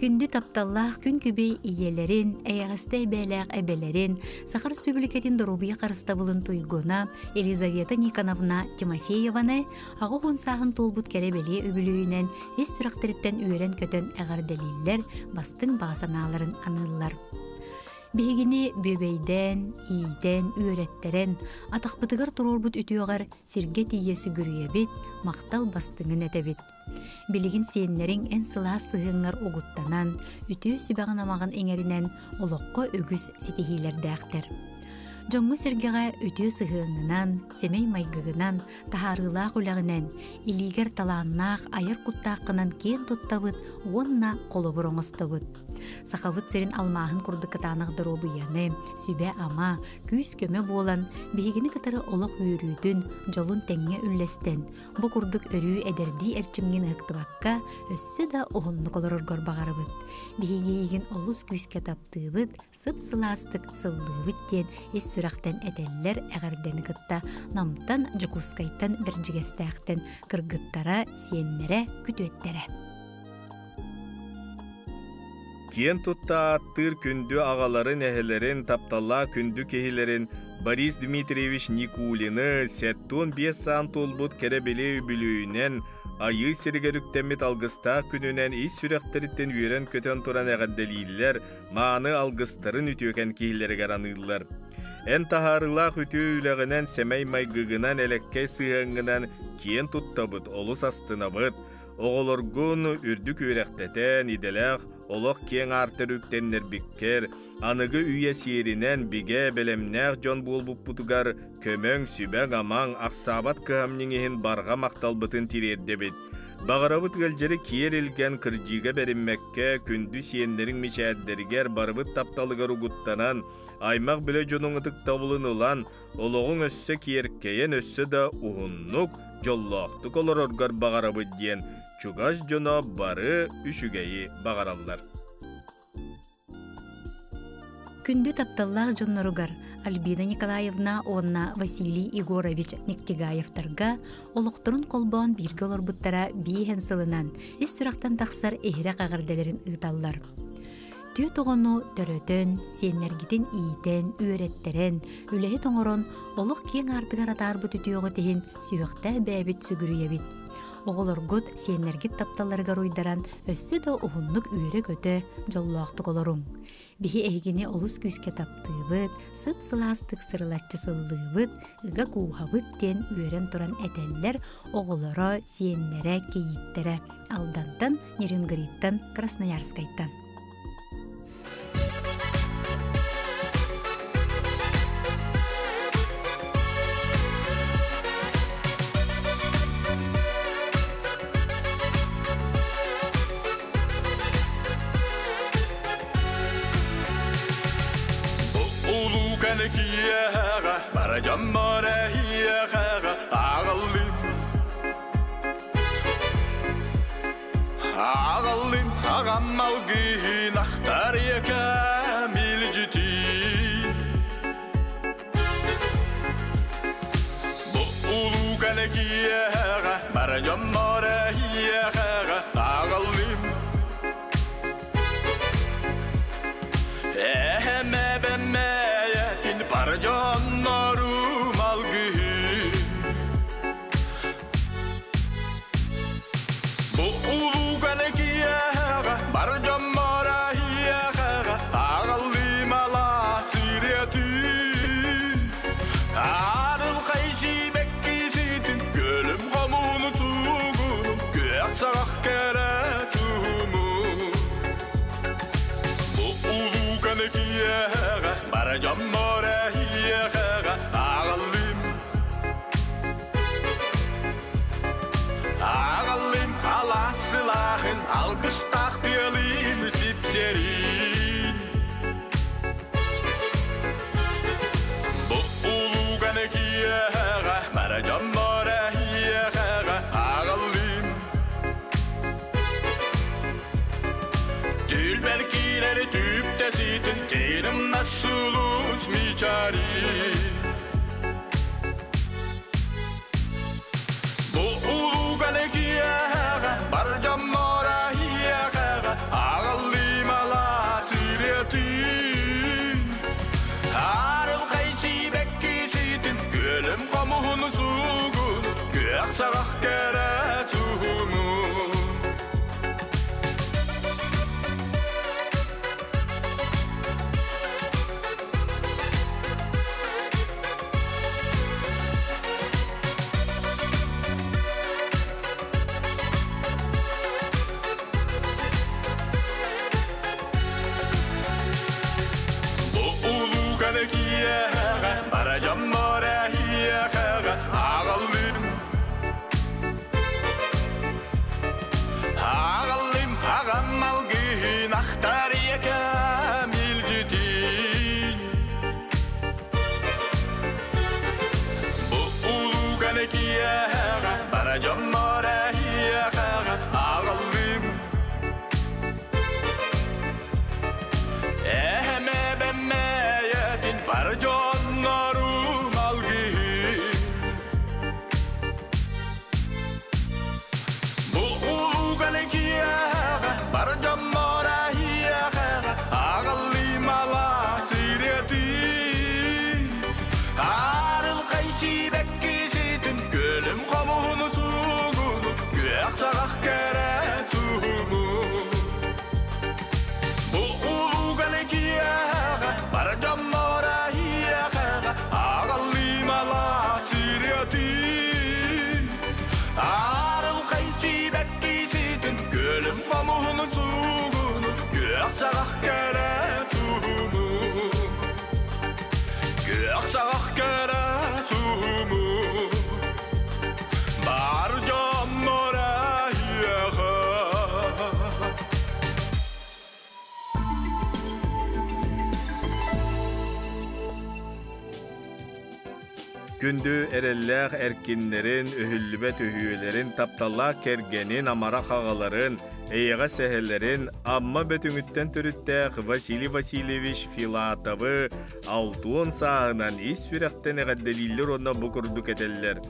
Күндү тапталлаах күн күбэй ийэлэрин, эйэҕэстэй бээлээх эбэлэрин, Саха Республикатын доруобуйа харыстабылын туйгуна Елизавета Никоновна Тимофееваны 80 сааһын туолбут кэрэ бэлиэ үбүлүөйүнэн ис сүрэхтэриттэн үөрэн-көтөн эҕэрдэлииллэр, бастыҥ баҕа санааларын аныыллар. Биһигини бүөбэйдээн, иитэн, үөрэттэрэн, атахпытыгар туруорбут үтүөҕэр сиргэ тиийэ сүгүрүйэбит, махтал бастыҥын этэбит. Билигин сиэннэриҥ эн сылаас сыһыаҥҥар угуттанан, үтүө сүбэҕин-амаҕын иҥэринэн олоххо үгүс ситиһиилэрдээхтэр. Дьоҥҥо-сэргэҕэ үтүө сыһыаҥҥынан, сэмэй майгыгынан, таһаарыылаах үлэҕинэн, илиигэр талааннаах айар куттааххынан киэн туттабыт уонна холобур оҥостобут. Сахабыт сирин алмааһын курдук кытаанах доруобуйаны, сүбэ-ама, күүс-көмө буолан, биһигини кытары олох үөрүүтүн, дьолун тэҥҥэ үллэстэн, Бу курдук өрүү эдэрдии эрчимҥин ыһыктыбакка, өссө да уһуннук олороргор баҕарабыт. Биһиги эйигин олус күүскэ таптыыбыт, сып-сылаастык сыллыыбыт диэн ис сүрэхтэн этэллэр эҕэрдэни кытта Намтан, Дьокуускайтан, Бэрдьигэстээхтэн кыргыттара, сиэннэрэ, күтүөттэрэ. Киэн тутта ааттыыр күндү аҕаларын, эһэлэрин, тапталлаах күндү киһилэрин Борис Дмитриевич Никулины 75 саан туолбут кэрэ-бэлиэ үбүлүөйүнэн Айыы сиригэр үктэммит алгыстаах күнүнэн ис сүрэхтэриттэн үөрэн-көтөн туран эҕэрдэлииллэр, мааны алгыстарын үтүөкэн киһилэригэр аныыллар. Эн таһаарыылаах үтүө үлэҕинэн, сэмэй майгыгынан, элэккэй сыһыаҥҥынан киэн туттабыт, олус астынабыт. Оҕолоргун үрдүк үөрэхтэтэн, идэлээх олох киэҥ аартар үктэннэрбиккэр, аныгы үйэ сиэринэн бигэ, бэлэмнээх дьон буолбуппутугар көмөҥ, сүбэҥ-амаҥ, ахсаабат кыһамньыҥ иһин барҕа махталбытын тириэрдэбит. Баҕарабыт ыалдьары киэр илгэн, кырдьыыга бэриммэккэ, күндү сиэннэриҥ мичээрдэригэр барыбыт тапталыгар угуттанан, аймах-билэ дьонуҥ ытыктабылын ылан, олоҕуҥ өссө киэркэйэн өссө да уһуннук, дьоллоохтук олороргор баҕарабыт диэн чугас дьоно бары үчүгэйи баҕараллар. Күндү тапталлаах дьонноругар Альбина Николаевна уонна Василий Егорович Нектигаевтарга олохторун холбоон бииргэ олорбуттара биэһэн сылынан ис сүрэхтэн тахсар иһирэх эҕэрдэлэрин ыыталлар. Түөрт оҕону төрөтөн, сиэннэргитин иитэн, үөрэттэрэн, үлэһит оҥорон, олох киэҥ аартыгар атаарбыт үтүөҕүт иһин сүһүөхтээх бэйэбит сүгүрүйэбит. Оҕолоргут, сиэннэргит тапталларыгар уйдаран, өссө да уһуннук үөрэ-көтө, дьоллоохтук олоруҥ. Биһи эһигини олус күүскэ таптыыбыт, сып-сылаастык сырылаччы сыллыыбыт, ыга кууһабыт диэн үөрэн туран этэллэр оҕолоро, сиэннэрэ, кийииттэрэ Алдантан, Нерюнгриттан, Красноярскайтан. Улууканы киэһэҕэ бара дьоммор эһиэхэҕэ аҕаллым аҕаллым аҕам алгыһын ахтар ийэкэм илдьитин Бу улууканы киэһэҕэ бара дьоммор эһиэхэҕэ аҕаллым Эһэм эбэм мээйэтин бар дьоннорум алгыһын Бу улууганы киэһэҕэ бар дьоммор аһиэхэҕэ аҕаллыым алаас ириэтин Арылхай сиибэкки ситин көлүм хомууну цугунум күөх саҕах кэрэ туумун Бу улууганы киэһэҕэ бара дьоммор эһиэхэҕэ аҕаллыым Аҕаллым алаас сылааһын алгыстаах тыалыым сипсэрин Бу улууганы киэһэҕэ бара дьоннор эһиэхэҕэ аҕаллым Түүлбэр киирэри түптэ ситин киирим сулус мичари Бу улууганы киэһэҕэ бар дьоммор эһиэхэҕэ аҕаллым Сирим хомуһунун суугунун, күөх саҕах кэрэ суумун. Күөх саҕах кэрэ суумун. Бар дьоннор эһиэхэ. Күндү эрэллээх эркиннэрин, өһүллүбэт өһүөлэрин, тапталлаах кэргэнин, амарах аҕаларын, эйэҕэс эһэлэрин Амма Бөтүҥүттэн төрүттээх Василий Васильевич Филатовы 60 сааһынан ис сүрэхтэн эҕэрдэлииллэр уонна бу курдук этэллэр.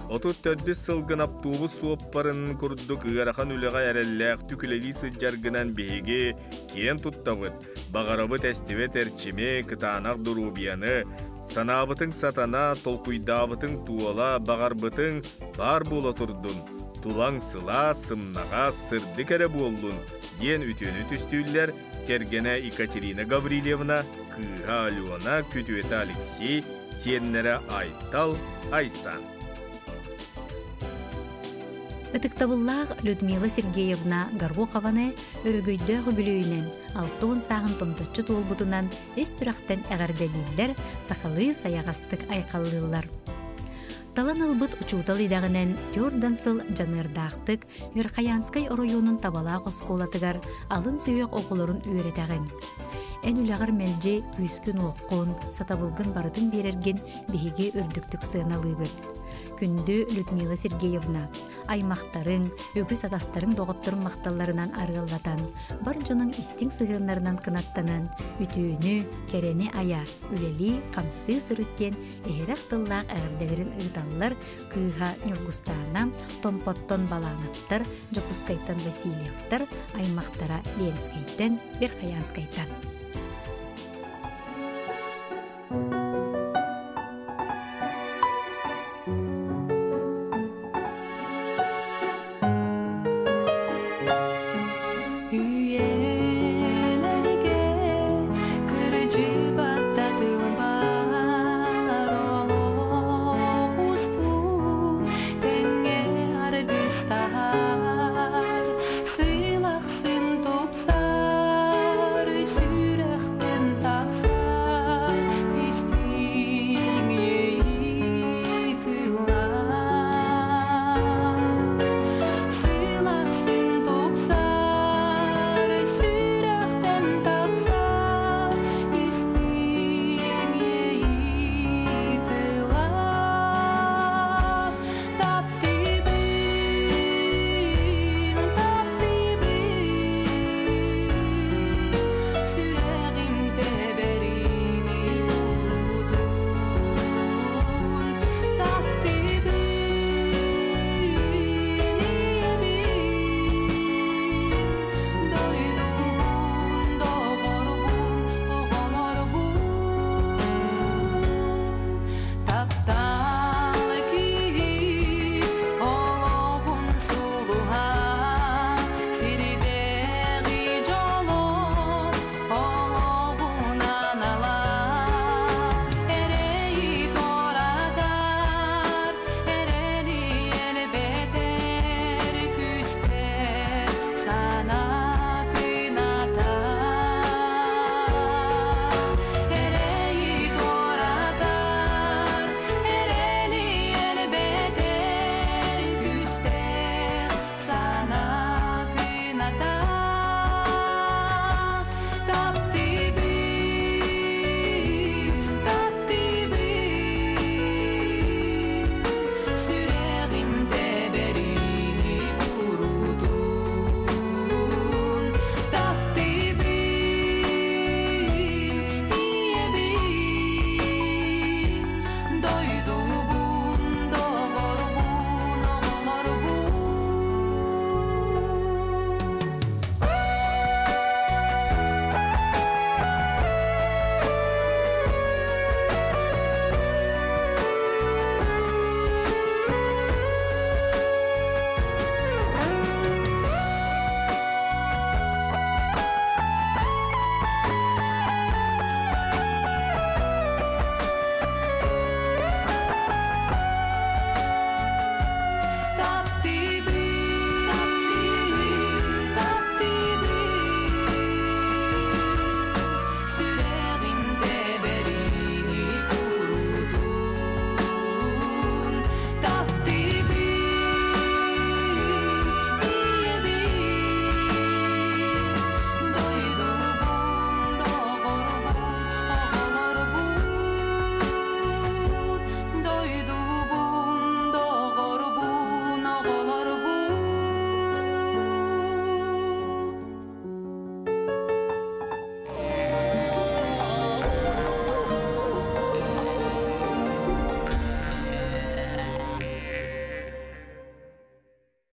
34 сылгын автобус суоппарын курдук ыарахан үлэҕэ эрэллээхтик үлэлии сылдьаргынан биһиги киэн туттабыт. Баҕарабыт эстибэт эрчими, кытаанах доруобуйаны, санаабытыҥ сатана, толкуйдаабытыҥ туола, баҕарбытыҥ баар буола турдун, тулаҥ сылаас, сымнаҕас, сырдык эрэ буоллун диэн үтүөнү түстүүллэр кэргэнэ Екатерина Гаврильевна, кыыһа Алена, күтүөтэ Алексей, сиэннэрэ Айтал, Айсан. Ытыктабыллаах Людмила Сергеевна Горохованы өрөгөйдөөх үбүлүөйүнэн 60 сааһын томточчу туолбутунан ис сүрэхтэн эҕэрдэлииллэр, сахалыы сайаҕастык айхаллыыллар. Талан ылбыт учуутал идэҕинэн түөртэн сыл дьаныардаахтык Верхоянскай оройуонун Табалаах оскуолатыгар алын сүһүөх оҕолорун үөрэтэҕин. Эн үлэҕэр мэлдьи күүскүн-уоххун, сатабылгын барытын биэрэргин биһиги үрдүктүк сыаналыыбыт. Күндү Людмила Сергеевна, аймахтарыҥ, үгүс атастарыҥ доҕотторуҥ махталларынан арыаллатан, бар дьонуҥ истиҥ сыһыаннарынан кынаттанан, үтүөнү, кэрэни айа, үлэлии, хамсыы сырыт диэн иһирэх тыллаах эҕэрдэлэрин ыыталлар кыыһа Ньургустаана, Томпоттон Балановтар, Дьокуускайтан Васильевтар, аймахтара Ленскэйтэн, Верхоянскайтан.